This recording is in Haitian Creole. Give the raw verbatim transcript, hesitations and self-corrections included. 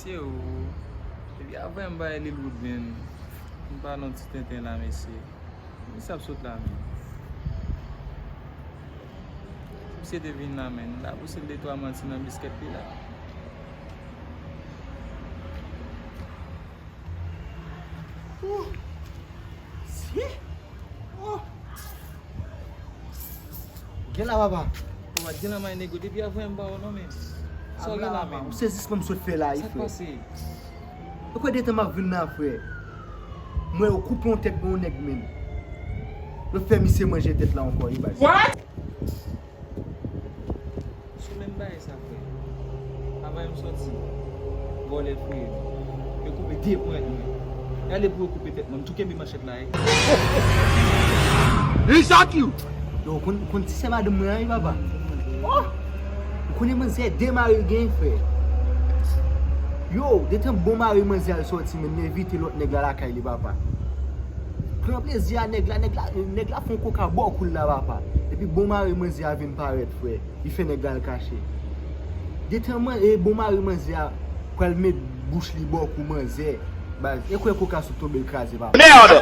Yo, epi avè m bay Lil Wood, men m pa nan ti tenten la, mesye. Misye ap sot la, men. Misye te vin la, men. La pouse l de twa manti nan biskèt li la. Si. Oh. Gen la, papa. Ou pa t gen la, may nego, depi avè m ba ou non, men. Sa w gen la, men? Ou sezisman m sot fè la, wi, frè. Sa k pase? Ou kwè detan m ap vin la, frè? Mwen, yo koupe yon tèt pou yon nèg, men. Yo fè misye manje tèt la ankò, wi, baz. What? Sou menm bagay sa, frè. Avan m soti, vòlè fouye m. Yo koupe de ponyèt mwen. Gade pou yo koupe tèt mwen. M tou kenbe manchèt la, e. Li sòti. Yo, ou konn, ou konn ti sè madanm mwen an, wi, papa. Oh! Ou konnen manzè demare gen, frè. Yo, detan bon mari manzè al sòti, men, m envite lòt nèg la lakay li, papa. Pran plezi a nèg la, nèg la, nèg la fè yon koka bò kou l la, papa. Epi bon mari manzè a vin parèt, frè. Li fè nèg la al kache. Detan man, e bon mari manzè a pral met bouch li bò kou manzè. Baz, e kwè koka sot tonbe l kraze, papa. Merde!